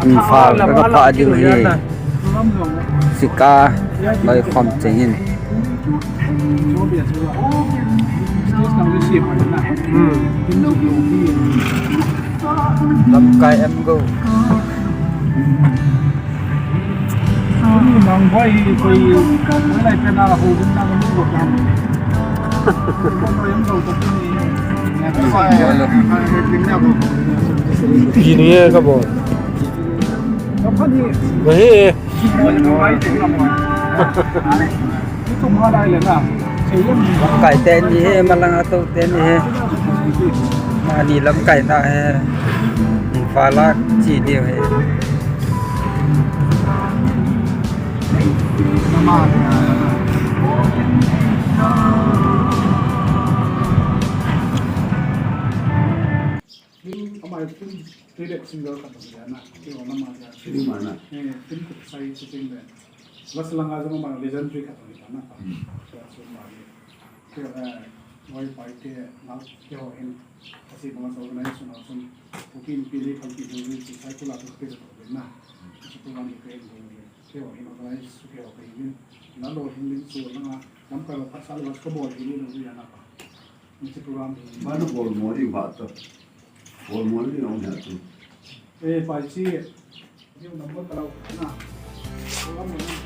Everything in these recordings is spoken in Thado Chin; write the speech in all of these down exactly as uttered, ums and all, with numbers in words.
Imphal ka, ka pha ding hi. Sika loikhom chengin. Lamkai em go. Kini e ka bo. Nahi e. Lamkai teni hi, malang ato teni hi. Mani lamkai na hi. Imphal a chi diu hi. Film, amai film, direct singer khat ahi na. Kio nama ya. Film ana. Eh, film ko sai shooting le. Last langa jong amai legendary khat ahi na. Hmm. So, so amai. Kio, eh, wai pai te, na, kio hin. Kasi mga sa organization na sun. Kuki ni pili kalki dulu si sai kula tu pili tu na. Kasi tu lang ni kaya dulu. Kio hin organize, kio hin. Na lo hin din su na. Nam ka lo pasal lo ko bol hin dulu ya na pa. Hiche program hi. Bana bol mo ding ba to. Bol mo ding ong ha tu. Eh, pai chi. Yung number ka lau na. Program mo na.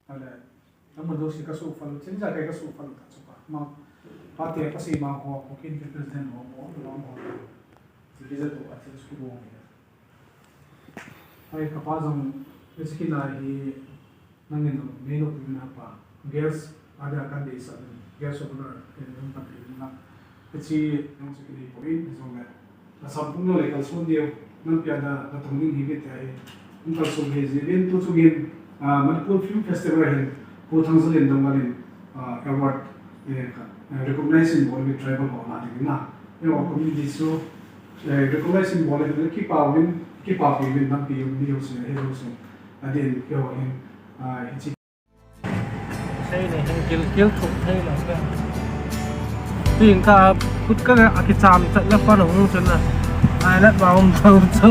Ale, namun dosi kasu falu, chinja kai kasu falu ta chupa. Ma, pate kasi ma ho, ho kin ke president ho, ho, ho, ho. Ti biza tu ati su bo ni. Ai, kapa jong, eskila hi, nangin no, me no pun na pa. Girls, ada kan de sa, girls of honor, ke no pa de na. Hiche, nang chu kinei poi, hijongle. Asam pung le kalson diu, nampi a na, natong ding hi kiti ahi. Hung kalson hi jeh in, tu chung hin, ah, Manipur Film Festival hin, Pu Thangzalin Dongwal in, ah, award, eh, khat, eh, recognition bol in tribal ho na ding na. Eh, wa community so, eh, recognition bol in, kipa win, kipa pi win, nampi um, ni ho se, he ho se. Adin, kio hin, ah, hiche Sei le hin gilgil thuk thei lo ve. Tin ka kut ka a kicham chat le pan hung chun na. Ai lat ba hung thau chu.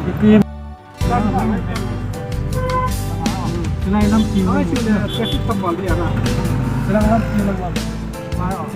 Ipi Chulai lam pi. Ai, chulai traffic tam bol dia na. Chulai lam pi lam bol. Ai, oh.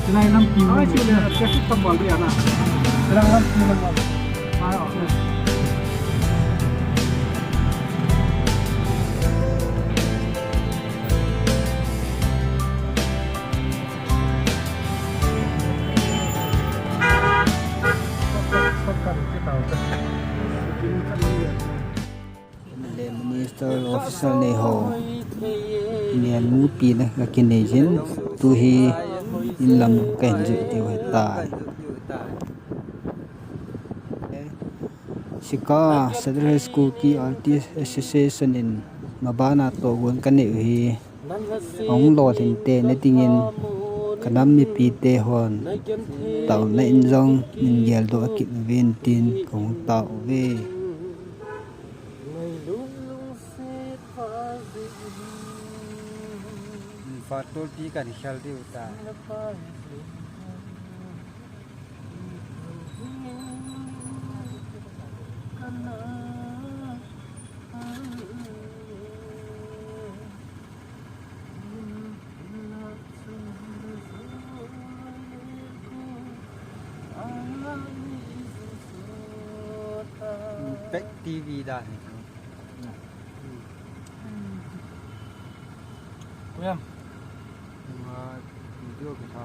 Chulai lam pi. Ai, chulai traffic tam bol dia na. Chulai lam pi lam bol. Ai, oh. Shortcut, shortcut, shortcut. Official nei ho, nian mupi na ka kinei jin, tu hi in lam ka hin jui tiu hi tai. Sika Central School ki Artist Association in mabana tohgon ka nei u hi. Hung lolhin te na dingin ka nam mipi te hon taona in jong min geldoh a kit uvin tin ka hung tao uve. Fatol pi kan khel diu ta. Pek T V da. Kuya. Video kita.